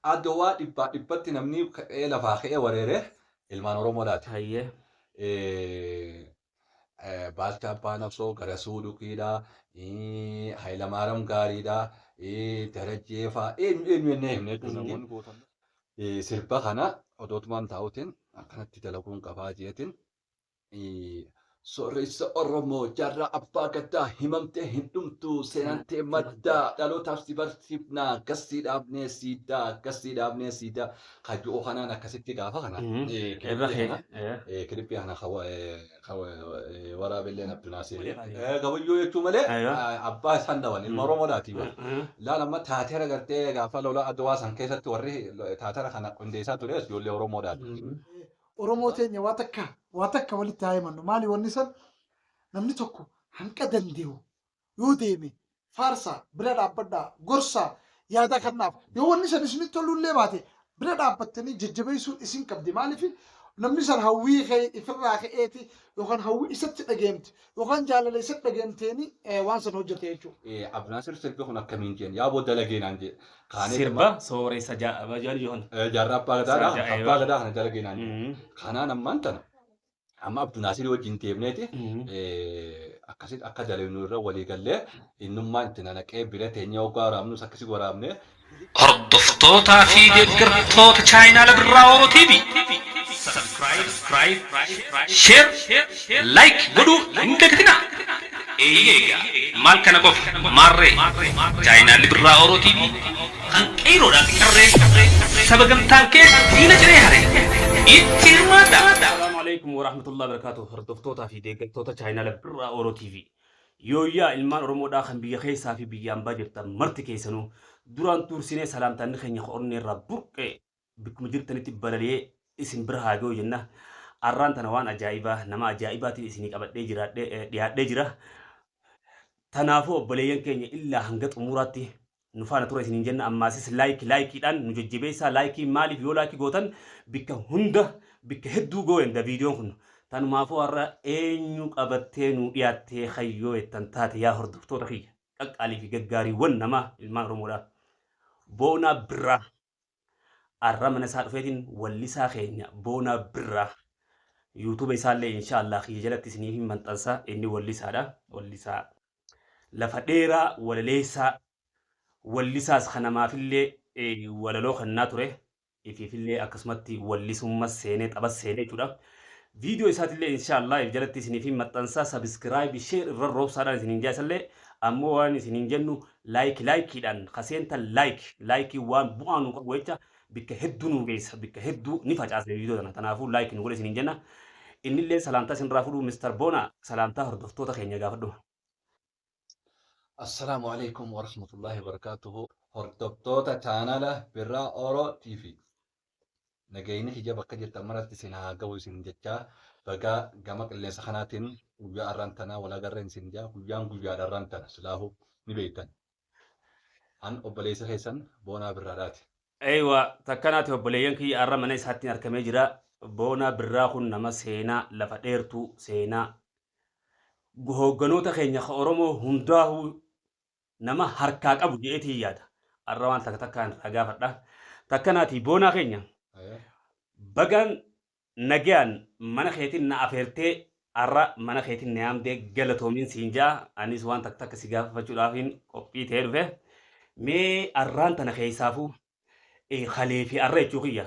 Adowaa dhibbaa dhibbatti namni ka'ee lafaa ka'ee wareere ilmaan Oromoodhaati. Hayyee. Baalchaa Abbaa Nafsoo, Garasuu Duqiidhaa, Hayilamaariyaam Gaariidhaa, Darajjee fa'aa eenyu eenyu jennee himne jechuudha namoonni gootan. Sirba kana odootumaan taa'uutiin akkanatti dalaguun qabaa jeetiin Sooressa Oromoo jaarraa abbaa gadaa himamtee hin dhumtu seenaan tee maddaa dhalootaaf si barsiifnaa gassii dhaabnee siidaa gassii dhaabnee siidaa kaju'oo kanaan akkasitti gaafa kana Irra kilippii kana kee. Kilippii kana waraabelleen Abdunaasir gabayyoo jechuu malee abbaa isaan dhaban ilma Oromoodhaati. Laal amma taatera gartee gaafa lola Adwaa san keessatti warri taatera kana qindeessaa ture ijoollee Oromoodhaati. Oromoo teenya waa takka waa takka walitti haa himannu. Maali wanni san namni tokko hanqa dandee'u yoo deeme faarsaa bira dhaabbadhaa gorsaa yaada kannaaf yoo wanni san isinitti tolullee baate bira dhaabbattanii jajjabeessuun isin qabdi. Maaliif namni san hawwii kee ifirraa ka'eeti yookaan hawwii isatti dhageemti yookaan jaalala isatti dhageemteeni waan san hojjete jechuudha. Abdunaasir sirbi kun akkamiin jeen yaa dalagee naan jee. Kaanee Sirba sooressa jaajaan joon. Jaarraa abbaa gadaadha. Abbaa gadaa kana dalagee naan jee. Kanaan ammaan tana amma Abdunaasir wajjin deemneeti akkasitti akka dalagnu irra walii gallee innummaan itti nanaqee bira teenyee hoggaa waraabnus akkasi waraabnee. Hordoftootaa fi deeggartoota chaayinaala Birraa Oro TV. Subscribe, share, like godhuu hin dagatinaa. Eeyyee egaa maal kana qofa maarree chaayinaalli Birraa Oro TV kan qeeroodhaa fi qarree saba gamtaan kee diina ciree hare itti hirmaadha. Assalaamu alaikum warahmatullahi wabarakatuh. Hordoftootaa fi deeggartoota chaayinaala Birraa Oro TV. Yooyyaa ilmaan Oromoodhaa kan biyya keessaa fi biyya ambaa jirtan marti keessanuu duraan duursinee salaamtaanni keenya onnee irraa burqee bikkuma jirtanitti balali'ee isin bira haa ga'u jenna. Arraan tana waan ajaa'ibaa nama ajaa'ibaatiin isinii qabadhee jiraadhee dhiyaadhee jira. Tanaafuu obboleeyyan keenya illaa hanga xumuraatti nu faana tura isiniin jenna. Ammaasis like likeiidhaan nu jajjabeessaa. Likeii maaliif yoo likeii gootan bikka hunda bikka hedduu gooyenda viidiyoon kun. Tanumaafuu har'a eenyu qabattee nu dhiyaattee hayyoo jettan taate yaa hordoftoota kiyya qaqqaalii fi gaggaariiwwan namaa ilmaan Oromoodhaa. Boonaa Birraa har'a mana isaa dhufeetiin wallisaa keenya Boonaa Birraa YouTube isaallee inshaallah kiyya jalatti isiniif hin maxxansa. Inni wallisaadha. Wallisaa lafa dheeraa walaleessaa wallisaas kanamaafillee walaloo kennaa ture. Ifiifillee akkasumatti wallisummas seenee taphas seenee jechuudha. Viidiyoo isaatillee inshaallah if jalatti isiniif hin maxxansa. Subscribe, share irra roobsaadhaan isiniin jaasallee ammoo waan isiniin jennu like likeiidhaan kaseentan like likeii waan bu'aa nu qabu jecha bikka hedduu nu geessa, bikka hedduu ni facaasa viidiyoo tana. Kanaafuu like nu godhe isiniin jenna. Innillee salaamtaa isinirraa fudhu. Mr. Boona, salaamtaa hordoftoota keenya gaafadhu. Assalaamu alaikum warahmatullahi wabarakatuhu. Hordoftoota chaanala Birraa Oro TV. Nageenyi kiyya bakka jirtan maratti isin haa ga'u isin jechaa bagaa gama qilleensa kanaatiin guyyaa arraan tanaa wal agarreen isin jaa guyyaan guyyaadha arraan tana silaahuu ni beektan. An obboleessa keessan Boonaa Birraadhaati. Eeywa takkanaati obboleeyyan kiyya arra mana isaattiin argamee jira. Boonaa Birraa kun nama seenaa lafa dheertuu seenaa hoogganoota keenya ka Oromoo hundaahuu nama harkaa qabu je'eetiin yaada. Arra waan takka takkaan irraa gaafadha. Takkanaati Boonaa keenya bagaan nagayaan mana keetiin na afeertee arra mana keetiin na yaamtee galatoomiin siin ja'a. Anis waan takka takka si gaafachuudhaafiin qophii ta'ee dhufe. Mee arraan tana keessaafuu kalee fi arra jechuu kiyya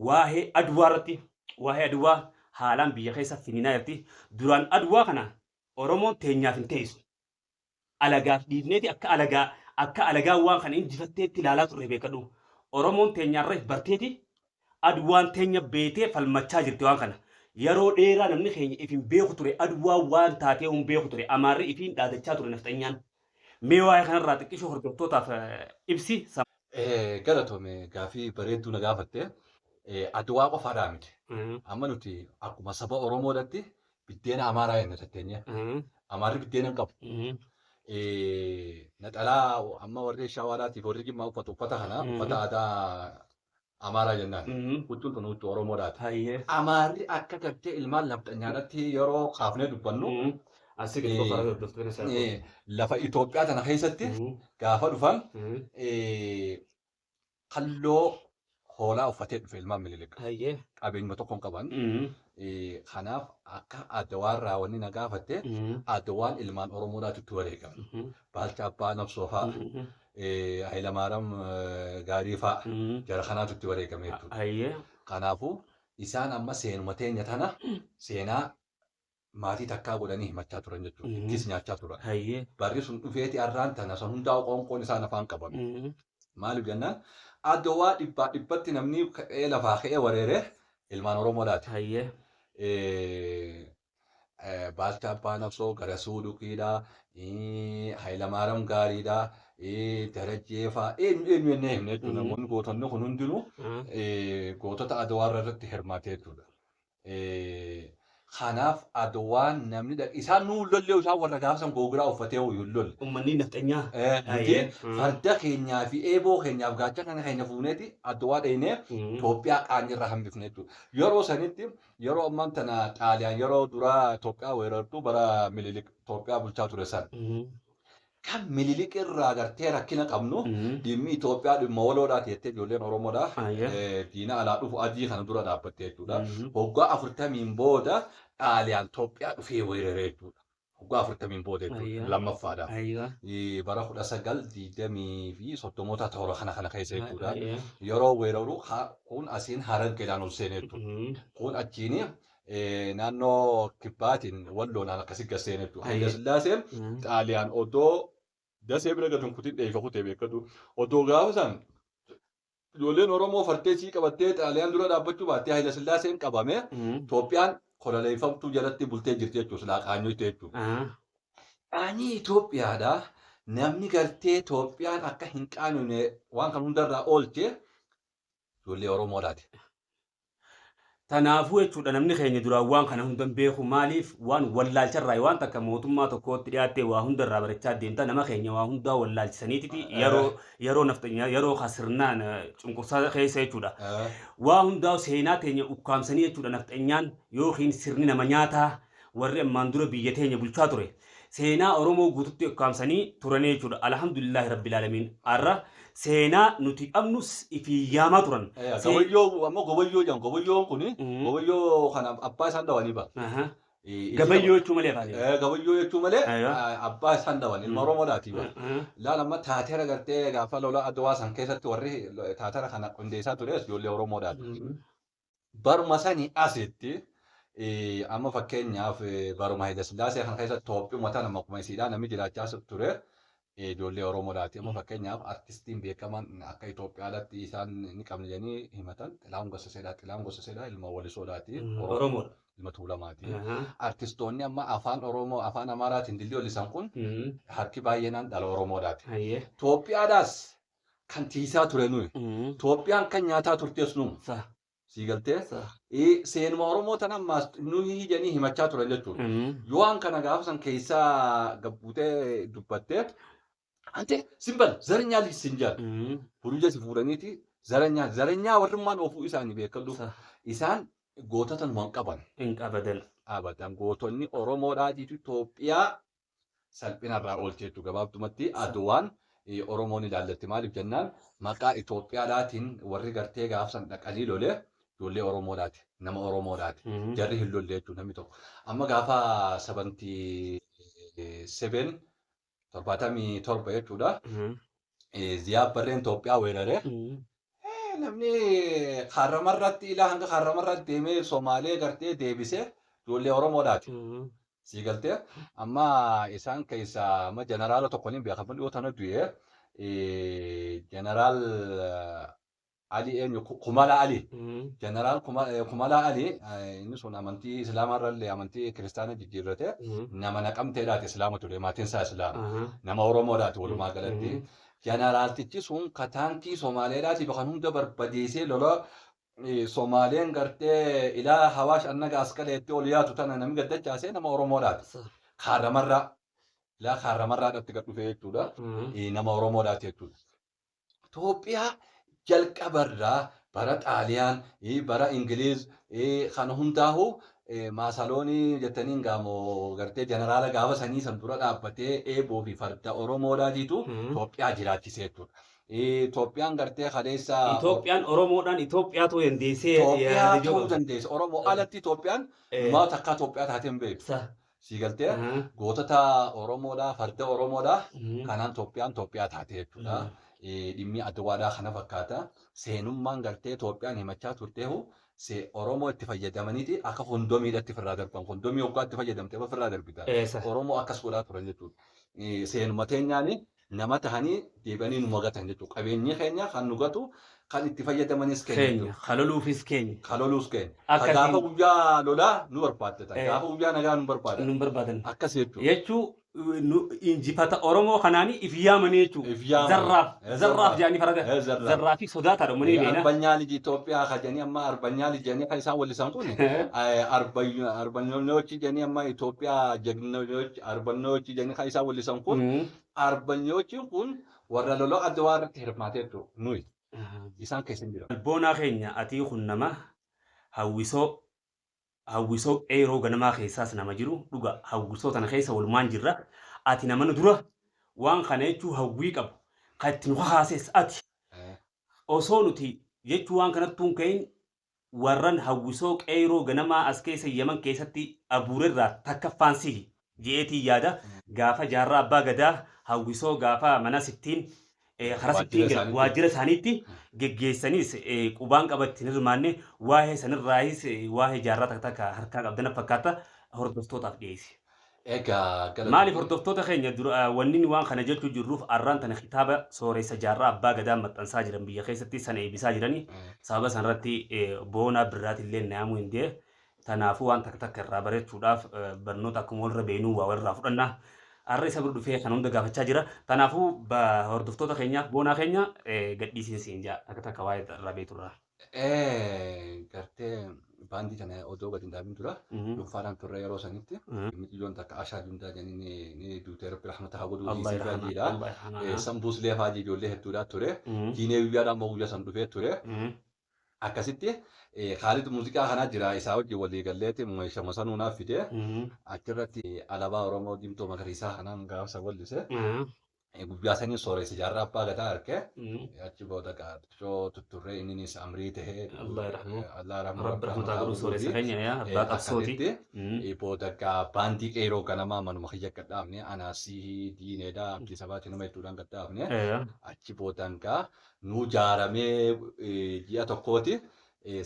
waa'ee Adwaa irratti waa'ee Adwaa haalaan biyya keessa finiinaa jirti. Duraan Adwaa kana Oromoon teenyaaf hin teessu. Alagaaf dhiifneeti akka alagaa waan kana injifatteetti ilaalaa turre beekadhu. Oromoon teenyaarra if barteeti Adwaan teenya beetee falmachaa jirti waan kana. Yeroo dheeraa namni keenya if hin beeku ture Adwaa waan taatee hin beeku ture. Amaarri ifiin dhaadachaa ture nafxanyaan. Mee waa'ee kanarraa xiqqishoo hordoftootaaf ibsi. Galatoome gaafii bareedduu na gaafatte. Adwaa qofaadhaa miti. Amma nuti akkuma saba Oromoodhaatti biddeena Amaaraa jenna tatteenye. Amaarri biddeena hin qabu. Naxalaa amma warri Shawaadhaatiif warri Jimmaa uffatu uffata kana uffata aadaa Amaaraa jennaan. Huccuun tun huccuu Oromoodhaati. Amaarri akka gartee ilmaan nafxanyaadhaatti yeroo kaafnee dubbannu Asii gadi qofa hordoftoonni isaa. Lafa Itoophiyaa tana keessatti gaafa dhufan kalloo Hoolaa uffatee dhufe ilmaan Minilik. Hayyee. Qabeenyuma tokko hin qaban. Kanaaf akka Adawaarraa wanni na gaafatte Adawaan ilmaan Oromoodhaatu itti wareegame. Baalchaa Abbaa Nabsoo fa'a, Hayilamaariyaam Gaarii fa'a jara kanaatu itti wareegame jechuudha. Hayyee. Kanaafuu isaan amma seenuma teenya tana seenaa maatii takkaa godhanii himachaa turan jechuudha. Ittis nyaachaa turan. Hayyee. Barri sun dhufeeti har'aan tana san hundaa qoonqoon isaan afaan qabame. Maaliif jennaan Adawaa dhibbaa dhibbatti namni ka'ee lafaa ka'ee wareere ilmaan Oromoodhaati. Hayyee. Baalchaa Abbaa Nabsoo, Garasuu Duqiidhaa, Hayilamaariyaam Gaariidhaa, Darajjee fa'aa eenyu eenyu jennee himne jechuudha. Namoonni gootonni kun hundinuu gootota Adawaa irratti hirmaate jechuudha. Kanaaf Adawaan namni isaan nuu lollee isaan warra gaafa san googiraa uffatee hin lolle. Uummanni nafxanyaa. Nuti farda keenyaa fi eeboo keenyaaf gaachana keenya fuuneeti Adawaa dheenee Itoophiyaa qaanyirraa hambifne jechuudha. Yeroo sanitti yeroo ammaan tana Xaaliyaan yeroo duraa Itoophiyaa weerartu bara Minilik Itoophiyaa bulchaa ture san. Kan Minilik irraa gartee rakkina qabnu dhimmi Itoophiyaa dhimma waloodhaati jettee ijoolleen Oromoodhaa diina alaa dhufu adii kana dura dhaabbatte jechuudha. Waggaa 40 booda Xaaliyaan Itoophiyaa dhufee weerare jechuudha. Waggaa 40 booda jechuudha lammaffaadha. Bara 1920 fi 30moota toora kana kana keessa jechuudha. Yeroo weeraru kun asiin Harargeedhaan ol seene jechuudha. Kun achiin naannoo kibbaatiin walloonaan akkasii gad seene jechuudha. Haayila Sillaaseen Xaaliyaan odoo dasee bira gad hin kutin dheefa kutee beekatu. Odoo gaafa san ijoolleen Oromoo fartee sii qabattee Xaaliyaan dura dhaabbachuu baattee Haayila Sillaaseen qabame Itoophiyaan koloneeffamtuu jalatti bultee jirti jechuudha. Silaa qaanyoo jechuudha. Qaanyii Itoophiyaadha. Namni gartee Itoophiyaan akka hin qaanofne waan kan hundarraa oolche ijoollee Oromoodhaati. Tanaafuu jechuudha namni keenya duraan waan kana hunda hin beeku maaliif waan wallaalcharraa waan takka mootummaa tokkootti dhiyaattee waa hundarraa barachaa deemta nama keenya waa hundaa wallaalchisaniititi yeroo yeroo nafxanyaa yeroo kasirnaan cunqursaa keessa jechuudha. Waa hundaa seenaa teenya ukkaamsanii jechuudha nafxanyaan yookiin sirni nama nyaataa warri ammaan dura biyya teenya bulchaa ture seenaa Oromoo guututti ukkaamsanii turanii jechuudha. Alhamdulillaahi rabbil aalamiin har'a seenaa nuti qabnus ifii yaamaa turan. Gabayyoo ammoo gabayyoo jedhamu gabayyoon kuni gabayyoo kana abbaa isaan dhawanii ba'a. Gabayyoo jechuu malee afaan. Gabayyoo jechuu malee abbaa isaan dhawan ilma Oromoodhaati ba'a. Laal amma taatera gartee gaafa lola Adawaa san keessatti warri taatera kana qindeessaa tures ijoollee Oromoodhaati. Baruma sanii asitti amma fakkeenyaaf baruma Haayila Sillaasee kan keessatti Itoophiyaa mataa nama akkuma isiidhaa namni jiraachaa ture ijoollee Oromoodhaati. Amma fakkeenyaaf artistiin beekamaan akka Itoophiyaadhaatti isaan ni qabne jedhanii himatan Xilaahun Gassaseedha. Xilaahun Gassaseedha ilma Walisoodhaati. Oromoodha. Ilma Tuulamaati. Artistoonni amma afaan Oromoo afaan Amaaraatiin dillii olisan kun harki baay'inaan dhala Oromoodhaati. Itoophiyaadhaas kan tiisaa ture nuyi. Itoophiyaan kan nyaataa turtes nu. Sii galtee seenuma Oromoo tana ammaas nuyi jedhanii himachaa turan jechuudha. Yoo an kana gaafa san keessaa gabbuutee dubbattee ante simbal zaranyaa sin jaal. Furuja si fuudhaniiti zaranyaa zaranyaa warrummaan ofuu isaanii beekadhu. Isaan gootota numan qaban. Hin qabadan. Abadan gootonni Oromoodhaatiitu Itoophiyaa salphinarraa oolche jechuudha. Gabaabdumatti Adwaan Oromoon ilaallatti maaliif jennaan maqaa Itoophiyaadhaatiin warri gartee gaafsan dhaqanii lolee ijoollee Oromoodhaati. Nama Oromoodhaati. Jarri hin lolle jechuudha namni tokko. Amma gaafa 77 77 jechuudha. Ziyaab Barreen Itoophiyaa weeraree namni kaarramarratti ilaa hanga kaarramarratti deemee Somaalee gartee deebisee ijoollee Oromoodhaati. Sii galtee amma isaan keessaa amma jeneraala tokko ni beekamu dhiyoo tana du'ee jeneraal Ali eenyu Kumala Ali. Jeneraal Kumala Ali inni sun amantii Islaamaa illee amantii kiristaana jijjiirrate nama naqamteedhaati Islaama ture maatiin isaa Islaama nama Oromoodhaati walumaa galatti. Jeneraaltichi sun kataankii Somaaleedhaatiif kan hunda barbadeessee lola Somaaleen gartee ilaa Hawaash annaga askaleetti ol yaatu tana namni gaddachaasee nama Oromoodhaati. Kaarramarraa ilaa kaarramarraadhaatti gad dhufe jechuudha. Nama Oromoodhaati jechuudha. Itoophiyaa jalqabarraa bara Xaaliyaan bara Ingiliiz kan hundaa'u Maasaloonii jettaniin gaamoo gartee jeneraala gaafa sanii san dura dhaabbatee eeboo fi farda Oromoodhaatiitu Itoophiyaa jiraachise jechuudha. Itoophiyaan gartee kaleessa Itoophiyaan Oromoodhaan Itoophiyaa ta'uu dandeessee Itoophiyaa yaada ijoo ta'uu qabdi. dandeesse. Oromoo alatti Itoophiyaan maa takkaa Itoophiyaa taatee hin beektu. Sii galtee gootota Oromoodhaa, farda Oromoodhaa kanaan Itoophiyaan Itoophiyaa taate jechuudha. Dhimmi Adwaadhaa kana fakkaata. Seenummaan gartee Itoophiyaan himachaa turteehu Oromoo itti fayyadamaniiti akka kondomiidhatti ofirraa darban. Kondomii hoggaa itti fayyadamte ofirraa darbita. Oromoo akkas godhaa turan jechuudha. Seenuma teenyaani nama tahanii deebi'anii numa gatan jechuudha. Qabeenyi keenya kan nu gatu kan itti fayyadamanis keenya Keenya. jechuudha. Kaloluufis keenya. Kan loluus keenya. Kan Akkasiin gaafa guyyaa lolaa nu barbaaddatan. Gaafa guyyaa nagaa nu barbaadan. Nu barbaadan. Akkas jechuudha. Jechuu nu injifata Oromoo kanaanii if yaamanii jechuudha. If yaamanii. Zarraaf. Zarraaf. Zarraaf jedhanii farada. Zarraaf. Zarraa fi sodaataadha uummanni beena. Arbanyaa liji Itoophiyaa ka jedhanii amma arbanyaa liji jedhanii kan isaan wallisan kun arbanyochi jedhanii amma Itoophiyaa jagnochi arbanyochi jedhanii kan isaan wallisan kun arbanyochi kun warra lola Adwaa irratti hirmaatee jiru nuyi isaan keessa hin jiran. Boonaa keenya atii kun nama hawwisoo hawwisoo qeeroo ganamaa keessaas nama jiru dhuga hawwisoo tana keessa walumaan jirra ati nama nu dura waan kana jechuu hawwii qabu kan itti nu kakaases ati osoo nuti jechuu waan kanattuu hin ka'in warran hawwisoo qeeyroo ganamaa as keessa Yaman keessatti abuurerraa takkaffaan sihi je'eetiin yaada. Gaafa Jaarraa Abbaa Gadaa hawwisoo gaafa mana sittiin kara Waajjira sittiin gad isaaniitti. waajjira isaaniitti geggeessaniis qubaan qaba itti hin hirmaanne waa'ee sanirraayis waa'ee jaarraa takka takka harkaa qabda na fakkaata hordoftootaaf dhiyeessi. Egaa Maaliif galatoomi. hordoftoota keenya dura wanni waan kana jechuu jirruuf arraan tana kitaaba sooressa jaarraa abbaa gadaa maxxansaa jiran biyya keessatti sana eebbisaa jirani sababa sanarratti boonaa birraatillee naamuu hin dee tanaafuu waan takka takka irraa barachuudhaaf barnoota akkuma walirra beeknuu waa walirraa fudhanna arra isa bira dhufee kan hunda gaafachaa jira tanaafuu hordoftoota keenyaaf boonaa keenya gadhiisiin siin jaa takka takka waa'ee irraa beekturraa. Gartee baandii kana odoo gadi hin dhaabin dura dhuunfaadhaan turre yeroo sanitti mucayyoon takka Ashaa Jundaa jedhanii ni duute rabbi rahmata haa godhuu Allah dhiisii yarhama baay'eedha. Allah yarhama. Sanbuus leefaa ijoollee hedduudhaa ture. Diinee guyyaadhaan immoo guyyaa san dhufee ture. Akkasitti Khaalid muuziqaa kanaa jira isaa wajjin walii galleeti meeshama sanuu naaf fide. Achirratti alaabaa Oromoo diimtuu magariisaa kanaan gaafsa wallise. Guyyaa sanii sooressa jaarraa abbaa gadaa arke. Achi booda gaachoo tutturree inninis amrii tahee Allah yarhamu. Allah yarhamu Rabbi rabbi rahmata rahmata godhu sooressa keenya yaa abbaa qabsooti. Akkasitti booda gaa baandii qeeroo ganamaa manuma kiyya gad dhaabne anaasii diineedha abdii sabaati nama hedduudhaan gad dhaabne achi boodaan gaa nuu jaaramee ji'a tokkooti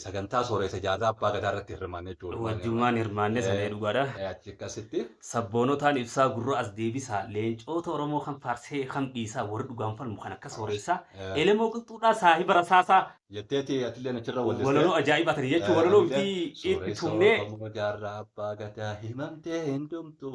sagantaa sooressa jaarraa abbaa gadaa irratti hirmaanne jechuudha. Wajjummaan hirmaanne sana dhugaadha. Achi akkasitti. Sabboonotaan ibsaa gurra as deebisaa leencoota Oromoo kan faarsee kan dhiisaa warri dhugaan falmu kan akka sooressaa elemoo qilxuudhaa saahiba rasaasaa. Jetteeti atillee achirra wallistee. Walaloo ajaa'ibaa ta'e jechuun walaloo miti itti Sooressa tumnee. Oromoo jaarraa abbaa gadaa himamtee hin dhumtu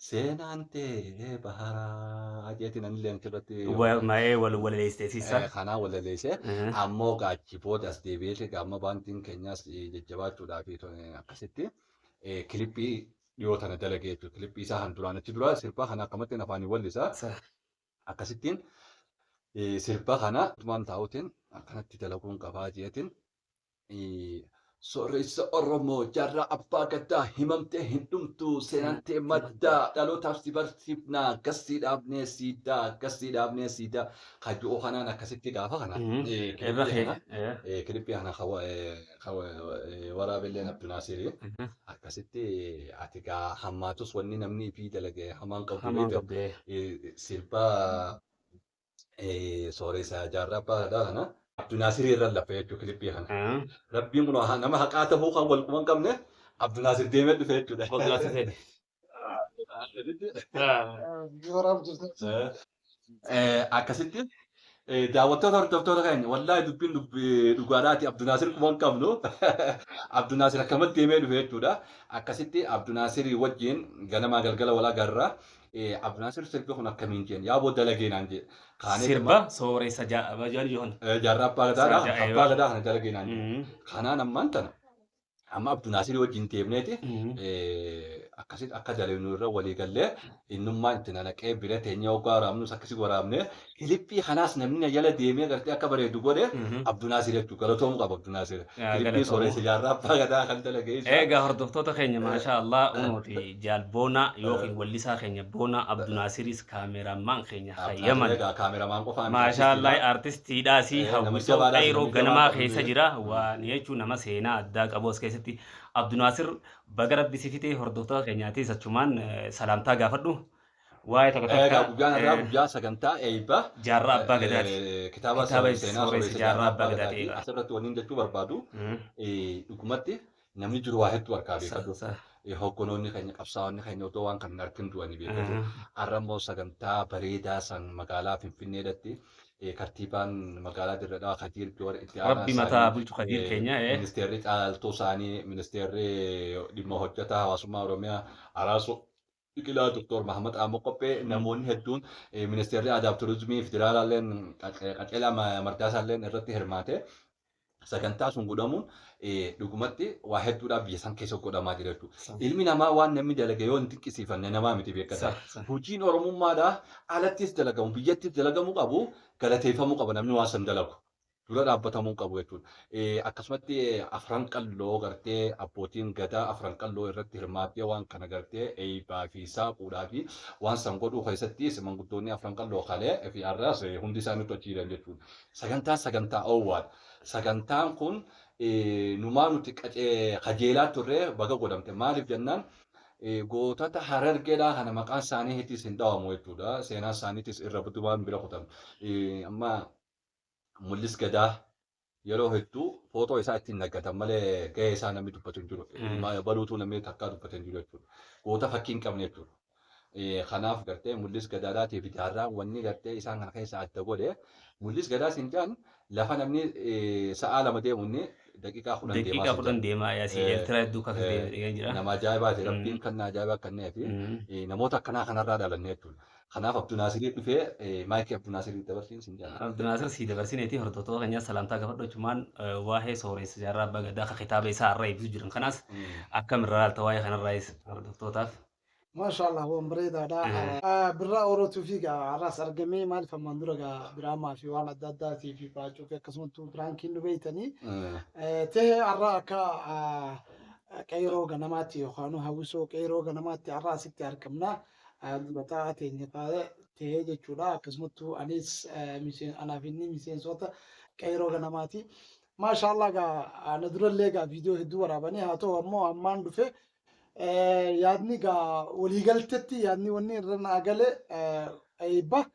seenaan tee baharaa jeetiin anillee achirratti. Ma'ee wal walaleessiteessisa. Kanaa walaleessee ammoo gaachi booda as deebi'ee amma baandiin keenyaas jajjabaachuudhaa fi akkasitti kilippii dhiyoo tana dalagee jechuudha. Kilippii isaa kan duraan achi dura sirbaa kana akkamatti afaanii wallisaa. Akkasittiin sirba kana utumaan taa'uutiin akkanatti dalaguun qabaa jeetiin sooressa Oromoo jaarraa abbaa gadaa himamtee hin dhumtu seenaan tee maddaa dhalootaaf si barsiifnaa gassii dhaabnee siidaa gassii dhaabnee siidaa kaju'oo kanaan akkasitti gaafa kana Irra kilippii kana kilippii kana waraabelleen Abdunaasirii akkasitti ati gaa hammaatus wanni namni fi dalage hamaan qabdu Hamaan beekta. qabdee. Sirba sooressa jaarraa abbaa gadaa kana Abdunaasirii irra lafa jechuudha kilippii kana. Rabbiin kun nama haqaa ta'uu kan wal quban qabne Abdunaasir deemee dhufe jechuudha. Abdunaasir seene. Waraab jirta. Akkasitti daawwattoota hordoftoota keenya wallaahi dubbiin dhugaadhaati Abdunaasir quban hin qabnu. Abdunaasir akkamatti deemee dhufe jechuudha. Akkasitti Abdunaasir wajjin ganamaa galgala wal agarra. Abdunaasir sirbi kun akkamiin jeen yaa booda dalagee naan jee. Kaanee Sirba sooressa jaarraa Johan. Jaarraa abbaa gadaadha. Jaarraa, Abbaa gadaa kana dalagee naan jee. Kanaan ammaan tana amma Abdunaasir wajjin deemneeti. Akkasitti akka dalagnu irra walii gallee innummaan itti naqee bira teenyee hoggaa waraabnus akkasii waraabne kilippii kanaas namni na jala deemee gartee akka bareedu godhe Abdunaasir jechuudha. Galatoomuu qaba Abdunaasir. Kilippii sooressa jaarraa abbaa gadaa kan dalage isa. Egaa hordoftoota keenya maashaa Allah unuuti jaal Boonaa yookiin wallisaa keenya Boonaa Abdunaasiris kaameraammaan keenya hayyaman. Egaa kaameramaan qofaa miti Maashaa Allah artistiidha. artistiidhaasi Nama hawwisoo jabaadhaas qeyroo namni jabaa ganamaa qabu keessa illee. jira waan jechuun nama seenaa addaa qabu as keessatti Abdunaasir baga rabbi si fixee hordoftoota keenyaatis achumaan salaamtaa gaafadhu. Waa'ee tokko Egaa takka guyyaan har'aa guyyaa sagantaa eebba jaarraa abbaa gadaati. Kitaaba Kitaaba seenaa sooressa sooressa jaarraa jaarraa abbaa abbaa gadaati. gadaati. Asirratti wanni jechuu barbaadu dhugumatti namni jiru waa hedduu harkaa beekadhu. Hogganoonni keenya qabsaa'onni keenya otoo waan kana hin argin du'anii beekatu. Har'a immoo sagantaa bareedaa san magaalaa Finfinneedatti kartiibaan magaalaa Dirree Dhawaa Kadiir Joor itti aanaa Rabbi mataa isaanii bulchu Kadiir keenya. ministeerri caaltuu isaanii ministeerri dhimma hojjetaa hawaasummaa Oromiyaa Araasoo Biqilaa Dr. Mahamad Amoo Qophee namoonni hedduun ministeerri aadaa fi turizimii federaalaalleen Qaceelaa Mardaasaalleen irratti hirmaate sagantaa sun godhamuun dhugumatti waa hedduudhaaf biyya san keessa godhamaa jira jechuudha. Ilmi namaa waan namni dalage yoo hin dinqisiifanne namaa miti beekata. Hojiin Oromummaadhaa alattis dalagamu biyyattis dalagamuu qabu galateeffamuu qaba namni waan san dalagu. Dura dhaabbatamuu qabu jechuudha. Akkasumatti afran qalloo gartee abbootiin gadaa afran qalloo irratti hirmaattee waan kana gartee eebbaa fi saaquudhaa fi waan san godhuu keessatti manguddoonni afran qalloo kalee fi har'aas hundi isaaniitu achi jiran jechuudha. Sagantaan sagantaa oowwaadha. Sagantaan kun numaa nuti qajeelaa turre baga godhamte. Maaliif jennaan gootota harargeedhaa kana maqaan isaanii hittis hin dhawamu jechuudha. Seenaan isaaniitis irra waan bira kutamu. Amma Mul'is Gadaa yeroo hedduu footoo isaa ittiin naggatan malee gahee isaa namni dubbatu hin jiru. Baluutuu namni takkaa dubbatu hin jiru jechuudha. Goota fakkii hin qabne jechuudha. Kanaaf gartee Mul'is Gadaadhaatii fi jaarraan wanni gartee isaan kana keessaa adda godhe Mul'is Gadaa siin jedhan lafa namni sa'aa 2 deemu inni daqiiqaa 10 deemaa Daqiiqaa siin 10 jedhan. deemaa yaasii Eertiraa hedduu akka deeme jira. Nama ajaa'ibaati rabbiin kan ajaa'ibaa kannee fi namoota akkanaa kanarraa dhalanne jechuudha. Kanaaf Abdunaasirii dhufee maayikii Abdunaasirii dabarsiin siin jedha. Abdunaasir sii dabarsineeti hordoftoota keenyaa salaamtaa gaafadhu jechumaan waa'ee sooressa jaarraa abbaa gadaa akka kitaaba isaa irra eebbisu jiran kanaas akkam irraa laalta waa'ee kanarraayis hordoftootaaf. Maasha Allah waan bareedaadha. Birraa Orootuu fi gaa har'as argamee maaliif ammaan dura gaa diraamaa fi waan adda addaatii fi baacuu fi akkasumattuu piraankiin nu beeytanii. Ta'ee har'a akka qeyroo ganamaatti yookaan hawwisoo qeyroo ganamaatti har'a asitti argamna. Durataa teenya ta'ee jechuudha. Akkasumattuu anis anaaf inni miseensota qeyroo ganamaati. Maasha Allah gaa na durallee gaa viidiyoo hedduu waraabanii haa ta'u ammoo ammaan dhufe yaadni gaa waliigaltetti yaadni wanni irra naa gale eebba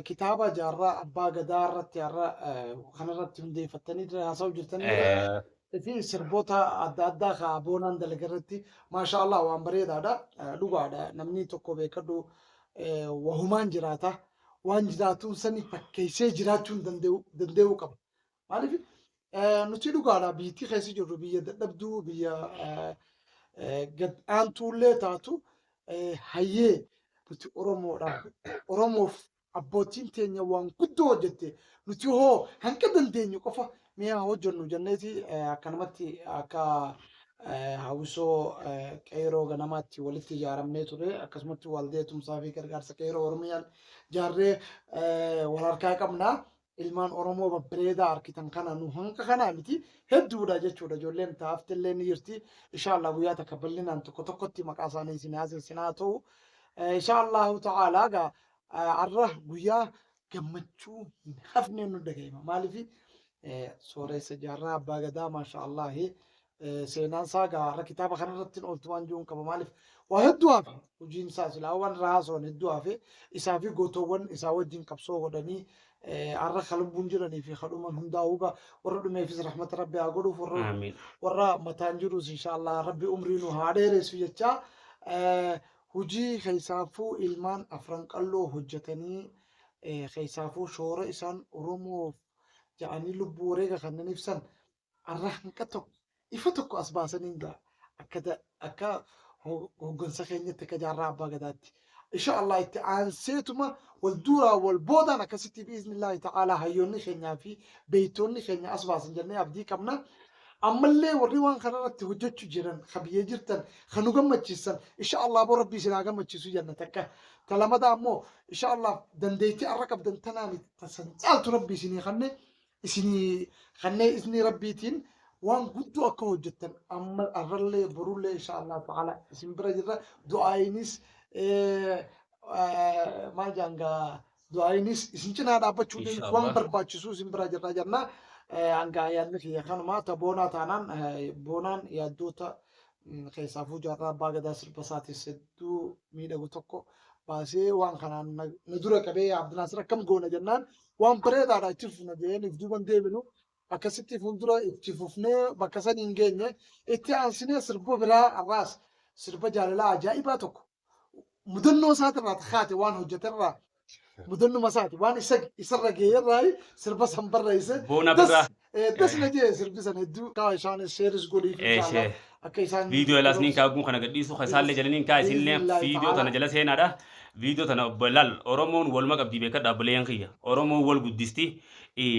kitaaba jaarraa abbaa gadaa irratti har'a kanarratti hundeeffattanii haasa'u jirtanii fi sirboota adda addaa ka boonaan dalaga irratti maasha Allah waan bareedaadha dhugaadha namni tokko beekadhu wahumaan jiraata waan jiraatuun sani fakkeessee jiraachuun danda'uu qaba. Maaliif nuti dhugaadha biyyattii keessa jirru biyya dadhabduu biyya gad aantuullee taatu hayyee nuti Oromoodha. Oromoof abbootiin teenya waan guddoo hojjette nuti hoo hanqa dandeenyu qofa mi'a hojjennu jenneeti akkanumatti akka hawwisoo qeeroo ganamaatti walitti ijaaramnee ture akkasumatti waldee tumsaa fi gargaarsa qeeroo Oromiyaa jaarree wal harkaa qabna. Ilmaan Oromoo babbareedaa argitan kana nu hanqa kanaa miti hedduudha jechuudha. Ijoolleen taaftillee ni jirti. Inshaallah guyyaa takka bal'inaan tokko tokkotti maqaa isaanii isin haasessin haa ta'u. Inshaallahu ta'aalaa gaa har'a guyyaa gammachuu hin hafne nu dhaga'ima. Maaliif sooressa jaarraa abbaa gadaa maasha Allahi seenaan isaa gaa har'a kitaaba kanarratti hin ooltu waan jiruun qaba. Maaliif waa hedduu hafe hojiin isaa silaa waan irraa haasa'an hedduu hafe isaa fi gootoowwan isaa wajjin qabsoo godhanii har'a ka lubbuun jiranii fi ka dhuman hundaa'uu gaa warra dhumeefis rahmata rabbi haa godhuuf warra Aamiin. warra mataan jirus inshaallah rabbi umrii nu haa dheeressu jechaa hojii keessaafuu ilmaan afran qalloo hojjetanii keessaafuu shoora isaan Oromoof ja'anii lubbuu wareega kanneen ibsan har'a hanqa tokko ifa tokko as baasanii ga'a akka akka hoggansa keenyatti akka jaarraa abbaa gadaatti. Insha Allah itti aanseetuma wal duraa wal boodaan akkasitti biiznillaahi ta'aalaa hayyoonni keenyaa fi beeytoonni keenya as baasan jennee abdii qabna. Ammallee warri waan kana irratti hojjechuu jiran ka biyya jirtan ka nu gammachiisan insha Allah boo rabbii isin haa gammachiisu jenna takka. Ta lamadaa ammoo insha Allah dandeettii arra qabdan tanaan tasan caaltu rabbii isinii kanne isinii kannee iznii rabbiitiin waan guddoo akka hojjettan amma arrallee borullee insha Allah ta'ala isin bira jirra du'aayinis maal jaangaa du'aayinis isin cinaa dhaabbachuun Insha waan Allah. barbaachisu isin bira jirra jenna. Hanga yaadni kiyya kanuma ta boonaa taanaan boonaan yaaddoota keessaafuu jaarraa abbaa gadaa sirba isaatis hedduu miidhagu tokko baasee waan kanaan na dura qabee Abdinaasir akkam goona jennaan waan bareedaadha itti fufna jedheen if duuban deebinu akkasitti fuuldura itti fufnee bakka san hin geenye itti aansinee sirba biraa har'aas sirba jaalalaa ajaa'ibaa tokko mudannoo isaatirraa kaate waan hojjeterraa mudannuma isaati waan isa isarra ga'eerraa sirba san barreesse. Boona Das birraa. das na jee sirbi san hedduu kaa isaanis sheeris godhii fi Eeshee. akka isaan Viidiyoo ilaas niin kaa guun kana gadhiisu isaallee jala niin kaa isinillee Biiznillaahi viidiyoo tana ta'ala. jala seenaadha. Viidiyoo tana obbo laal Oromoon waluma qabdii beekadha obboleeyyan kiyya. Oromoon wal guddisti.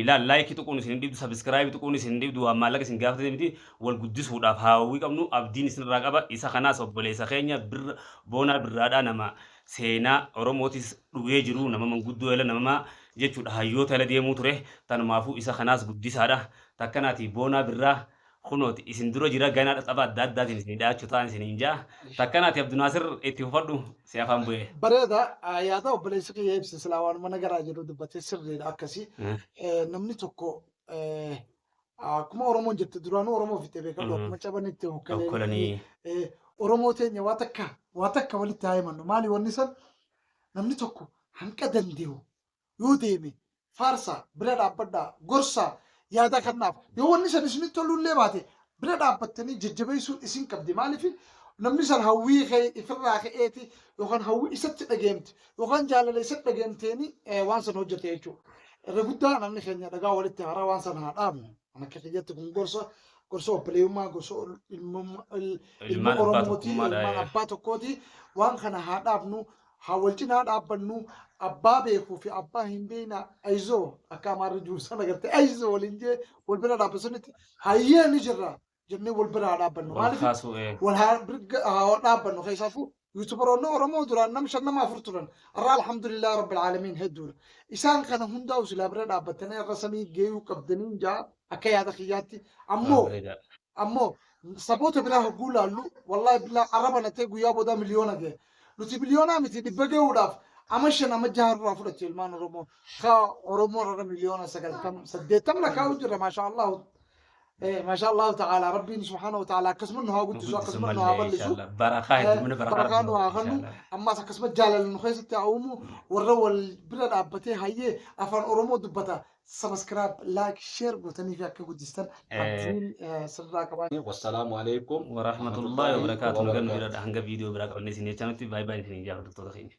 Laal like tuquun isin hin dhibdu subscribe tuquun isin hin dhibdu waan maallaqa isin gaafate miti wal guddisuudhaaf haawwii qabnu abdiin isinirraa qaba. Isa kanaas obboleessa keenya birra boonaa birraadhaa nama seenaa Oromootis dhugee jiru nama manguddoo jala nama jechuudha hayyoota jala deemuu ture tanumaafuu isa kanaas guddisaadha. Takkanaati boonaa birraa kunooti isin dura jira ganaa tapha adda addaatiin isin dhaachuu ta'an isin hin ja'a. Takkanaati Abdunaasir itti fufadhu si afaan bu'ee. Bareeda yaada obboleessi kiyya ibsa silaa waan mana garaa jedhu dubbatee sirriidha akkasii. Namni tokko akkuma Oromoon jette duraanuu Oromoo fittee beekadhu akkuma cabanitti hokkalanii. Okkolanii. Oromoo teenya waa takka walitti haa himannu maali wanni san namni tokko hanqa dandee'u yoo deeme faarsaa bira dhaabbadhaa gorsaa yaada kannaaf yoo wanni san isinitti tolullee baate bira dhaabbattanii jajjabeessuun isin qabdi maaliif namni san hawwii ka'e ifirraa ka'eeti yookaan hawwii isatti dhageemti yookaan jaalala isatti dhageemteeni waan san hojjete jechuudha. Irra guddaa namni keenya dhagaa walitti haraa waan san haa dhaabnu. Akka kiyyatti kun gorsa gorsa obboleeyummaa gorsa ilma Ilmaan abbaa Oromooti tokkummaadha. ilmaan abbaa tokkooti waan kana haa dhaabnu haa wal cinaa dhaabbannu abbaa beekuu fi abbaa hin beekna ayizoo akka amaarri jiru sana gartee ayizoo waliin jee wal bira dhaabbasanitti hayyee ni jirra jennee wal bira haa dhaabbannu. Wal Maaliif kaasuu. wal haa birga haa dhaabbannu keessaafuu yuutubaroonni Oromoo duraan nam shan nama afur turan irraa alhamdulillah rabbil aalamiin hedduudha. Isaan kana hundaa'u silaa bira dhaabbatanii irra samii geeyuu qabdanii jaa akka yaada kiyyaatti ammoo Bareeda. ammoo saboota biraa hogguu laallu wallahi bilaa arraba natee guyyaa booda miliyoona ga'e. Nuti miliyoonaa miti dhibba ga'uudhaaf ama shan ama jaha irraa fudhate ilmaan Oromoo. Ka Oromoo irra miliyoona sagaltam saddeettam lakkaa'u jira maasha Allah. Maasha Allah ta'ala rabbiin subhaanahu wa ta'ala akkasuma nu haa guddisu akkasuma nu haa bal'isu. Barakaa heddumina barakaa Barakaa nu haa kennu ammas akkasuma jaalala nu keessatti haa uumu warra wal bira dhaabbatee hayyee afaan Oromoo dubbata. Subscribe, like, share gootanii fi akka guddistan abdiin sirraa qabaa. Wassalaamu alaikum Warahmatullahi wabarakaatu. Nagaan nu jiraadha. Hanga viidiyoo biraa qabannee isin jechaa nutti baay'ee baay'ee isin jaallattoota keenya.